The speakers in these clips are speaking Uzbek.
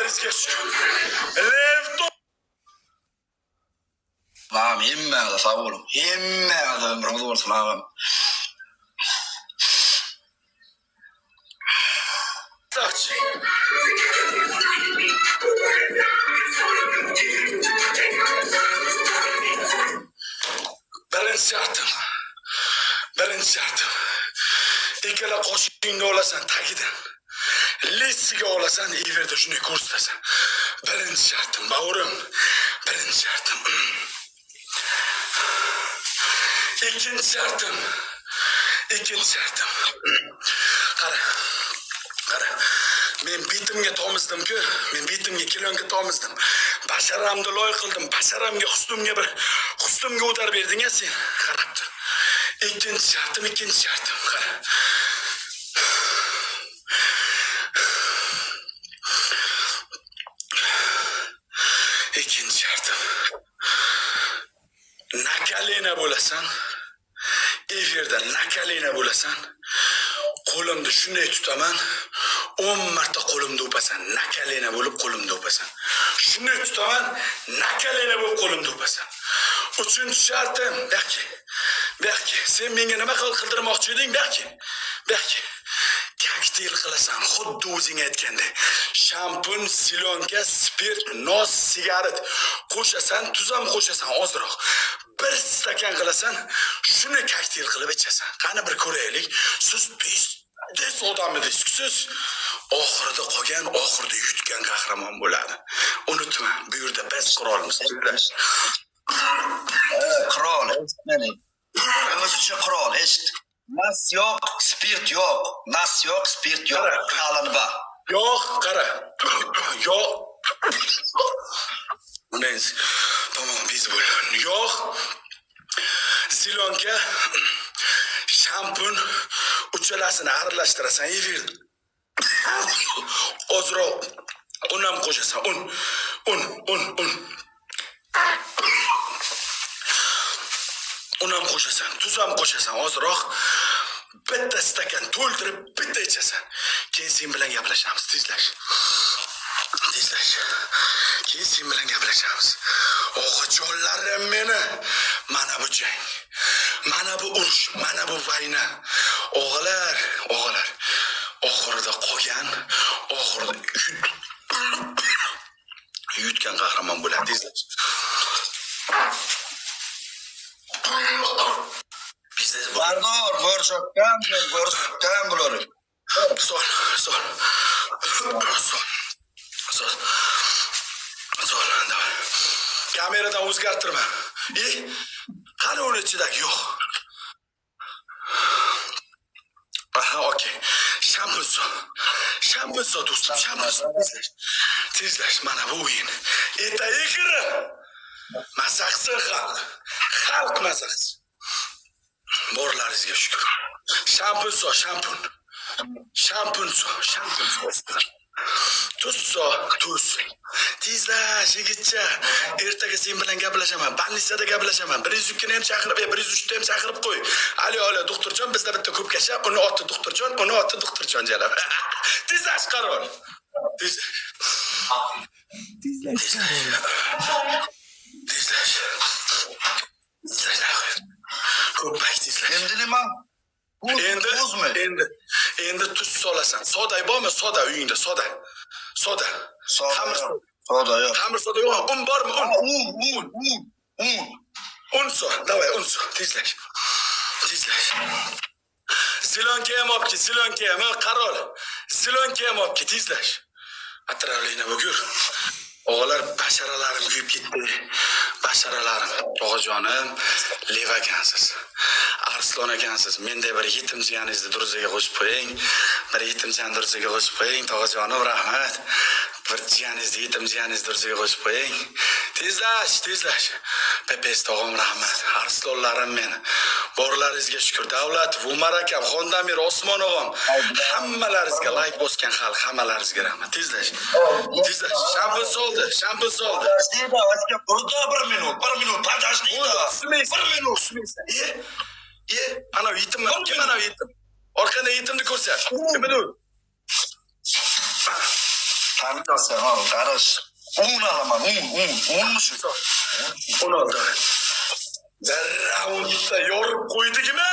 Borlaringizga shukur. Lev Tamam, hemmäňize sag boluň. Hemmäňize ömrüňiz bolsun agam. Saqchi. Birinchi shartim. Birinchi shartim. Ikkala qoshingga olasan tagidan. Lissiga olasan, efirda shunday ko'rsatasan. Birinchi shartim, bavurim. Birinchi shartim. Ikkinchi shartim. Ikkinchi shartim. Qara. Qara. Men betimga tomizdim-ku. Men betimga kilonga tomizdim. Basharamni loy qildim. Basharamga, husnimga bir husnimga udar berding-a sen. Qarab tur. Ikkinchi shartim, ikkinchi shartim. Qara. Ikkinchi shartim. Nakalena bo'lasan. Efirda nakalena bo'lasan. Qo'limni shunday tutaman. 10 marta qo'limni o'pasan. Nakalena bo'lib qo'limni o'pasan. Shunday tutaman, nakalena bo'lib qo'limni o'pasan. Uchinchi shartim, buyoqqa. Buyoqqa. Sen menga nima qildirmoqchi eding? Buyoqqa. Buyoqqa. Kokteyl qilasan, xuddi o'zing aytgandek. Shampun, silonka, spirt, nos, sigaret qo'shasan, tuz ham qo'shasan ozroq. Bir stakan qilasan, shuni kokteyl qilib ichasan. Qani bir ko'raylik. Siz pis odam edingiz. Siz oxirida qolgan, oxirida yutgan qahramon bo'ladi. Unutma, bu yerda biz qirolmiz. Qirol, eshit meni. O'zicha qirol, eshit. Nas yo'q, spirt yo'q. Nas yo'q, spirt yo'q. Qara. Qalinba. Yo'q, qara. Yo'q. Undan tamam biz bo'l. Yo'q. Zilonka, shampun uchalasini aralashtirasan efirda. Ozroq un ham qo'shasan. Un, un, un, un. Un ham qo'shasan, tuz ham qo'shasan ozroq. Bitta stakan to'ldirib bitta ichasan. Keyin sen bilan gaplashamiz, tezlash. Tezlash. Keyin sen bilan gaplashamiz. Og'ajonlarim meni. Mana bu jang. Mana bu urush, mana bu vayna. Og'alar, og'alar. Oxirida qolgan, oxirida yutgan qahramon bo'ladi. Tezlash. Biznes bu. Sardor, ko'rsatgan, ko'rsatgan bular. Sol, sol. Sol. Sol. Sol, давай. Kameradan o'zgartirma. E, qani uni ichidagi? Yo'q. Aha, okey. Shampun sol. Shampun sol do'stim, shampun sol. Tezlash. Tezlash, mana bu o'yin. Это игра. Maza qilsin xalq. Xalq maza qilsin. Borlaringizga shukur. Shampun sol, shampun. Shampun sol, shampun sol. Tuz sol, tuz. Tezlash, yigitcha. Ertaga sen bilan gaplashaman. Больницада gaplashaman. 102 ni ham chaqirib, 103 ni ham chaqirib qo'y. Ali, ali, doktorjon, bizda bitta ko'pkasha, uni oti doktorjon, uni oti doktorjon jalab. Tezlash qaror. Tez, Tezlash qaror. tezlash. Tezlash. Ko'ppak tezlash. Endi nima? Endi Tuzmi? Endi tuz solasan. Soda bormi? Soda uyingda, soda. Soda. Soda Xamir yo'q. soda. Soda yo'q. Xamir soda yo'q. Un bormi? Un. Un, un, un, un. Un sol. Давай, un sol. Tezlash. Tezlash. Zilonka ham olib kel, zilonka ham, ha, qarol. Zilonka ham olib kel, tezlash. Atroflikni bugur. Og'alar, basharalarim kuyib ketdi. Basharalarim. Tog'ajonim, lev ekansiz. Arslon ekansiz. Menday bir yetim jiyaningizni durzaga qo'shib qo'ying. Bir yetim jiyan durzaga qo'shib qo'ying. Tog'ajonim, rahmat. Bir jiyaningizni, yetim jiyaningizni durzaga qo'shib qo'ying. Tezlash, tezlash. Pepes tog'am, rahmat. Arslonlarim meni. Borlaringizga shukur. Davlatov, Umar akam, Xondamir, Osmon og'am, hammalaringizga like bosgan xalq, hammalaringizga rahmat. Tezlash. Tezlash. Shampun soldi, shampun soldi. Подожди, aka, burada bir minut, bir minut, подожди. Bo'ldi, tushmaysan. Bir minut. Tushmaysan. E, e, ana yetimmi? Kim ana yetim? Orqada yetimni ko'rsat. Kim edi u? Tanısan ha, qarash. Un alaman, un, un, unmi shu? Un oldi. Bir raundda yorib qo'ydikmi?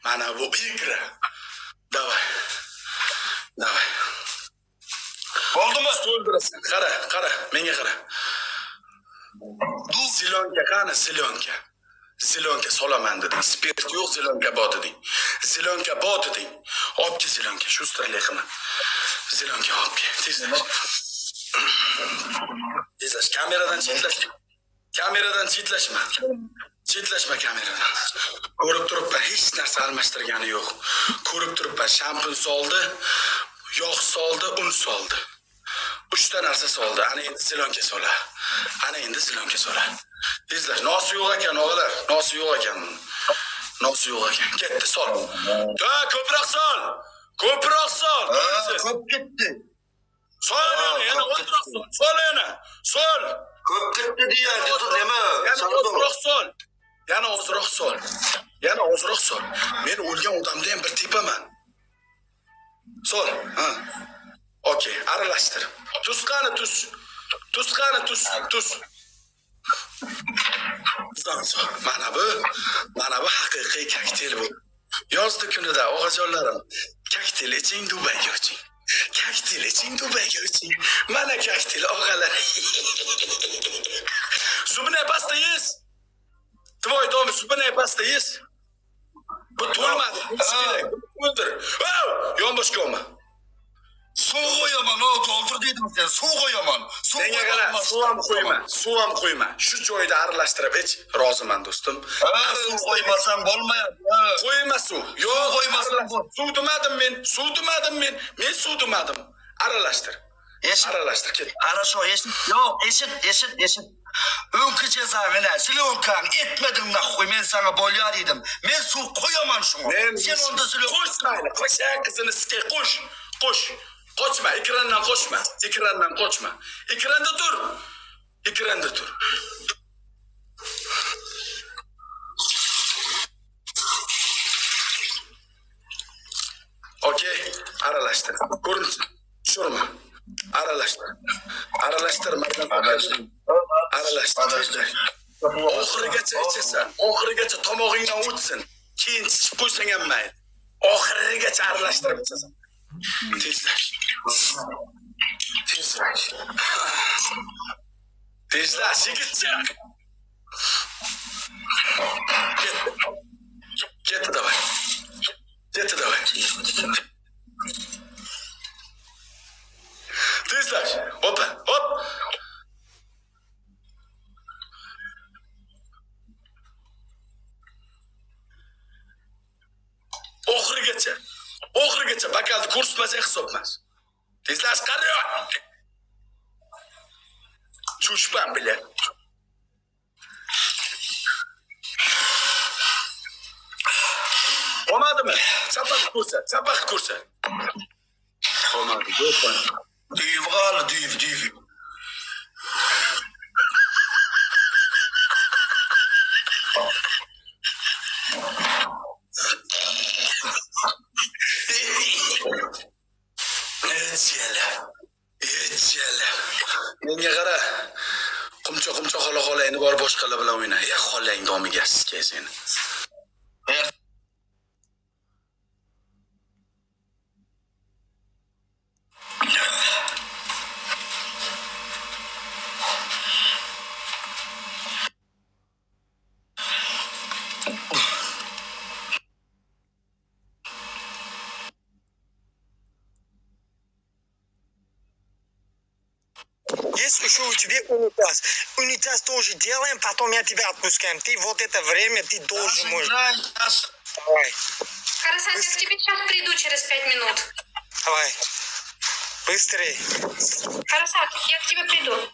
Mana bu игра. Давай. Давай. Bo'ldimi? To'ldirasan. Qara, qara, menga qara. Du Зелёнка qani, зелёнка? Зелёнка solaman deding. Spirt yo'q, зелёнка bor deding. Зелёнка bor deding. Olib kel зелёнка, шустрый qilma. Зелёнка olib kel. Tezlash. Tezlash. Kameradan chetlashma. Kameradan chetlashma. Chetlashma kameradan. Ko'rib turibman, hech narsa almashtirgani yo'q. Ko'rib turibman, shampun soldi, yog' soldi, un soldi. Uchta narsa soldi. Ana endi зелёнка sola. Ana endi зелёнка sola. Tezlash. Nosi yo'q ekan, og'alar. Nosi yo'q ekan. Nosi yo'q ekan. Ketdi, sol. Ha, ko'proq sol. Ko'proq sol. Ha, To'lsin. ko'p ketdi. Sol yana, yana ko'p ozroq sol. Sol yana. Sol. Ko'p ketdi deyardi, nima? Yana Sardor. ozroq sol. Yana ozroq sol. Yana ozroq sol. Men o'lgan odamda ham bir tepaman. Sol. Ha. Okey, aralashtir. Tuz qani, tuz? Tuz qani, tuz? Tuz. Tuzdan sol. Mana bu haqiqiy kokteyl bu. Yozdi kunida og'ajonlarim, kokteyl iching, Dubayga uching. Kokteyl iching, Dubayga uching. Mana kokteyl, og'alar. Зубная паста есть? Твой дом зубная паста есть? Bu to'lmadi. To'lishi kerak. To'ldir. Vav! Yonboshga olma. Suv qo'yaman, o to'ldir dedim sen. Suv qo'yaman. Suv Menga qara, qo'yaman. Suv ham qo'yma, suv ham qo'yma. Shu joyda aralashtirib ich, roziman, do'stim. Ha, suv qo'ymasam bo'lmayapti. Ha. Qo'yma suv. Yo'q, Suv qo'ymasam aralashtir. Suv demadim men, suv demadim men. Men suv demadim. Aralashtir. Eshit. Aralashtir, ket. Хорошо, eshit. Yo'q, eshit, eshit, eshit. Öňki cezavine, зелёнка ng etmedin нахуй, men sana bolya dedim. Men suv qo'yaman shunga. Men Sen onda зелёнка Qo'sh mayli, qo'sh, qizini sikay, qo'sh. Qo'sh. Qochma, ekrandan qochma. Ekrandan qochma. Ekranda tur. Ekranda tur. Okey, aralashtir. Ko'rinsin. Tushirma. Aralashtir. Aralashtir, Mardan. Aralashtir. Oxirigacha ichasan. Oxirigacha tomog'ingdan o'tsin. Keyin chichib qo'ysang ham mayli. Oxirigacha aralashtirib ichasan. Tezlash. Tezlash. Tezlash, yigitcha. Ketdi. Ketdi, давай. Ketdi, давай. Tezlash. Hoppa, hop. Oxirigacha. Oxirigacha bokalni ko'rsatmasang hisob emas. Tezlash, qara. Chuchpan bilan. Olmadimi? Chapaq ko'rsat, chapaq ko'rsat. Olmadi, do'ppan. Düyüv qoldi, düyüv, düyüv. Echela. Echela. Menga qara. Qumcha, qumcha, xola, xolangni bor boshqalar bilan o'yna. Ya xolang domiga sizga seni. Er Есть еще у тебя унитаз. Унитаз тоже делаем, потом я тебя отпускаем. Ты вот это время, ты должен можешь. Давай, Харасан, я к тебе сейчас приду через 5 минут. Давай. Быстрее. Харасат, я к тебе приду.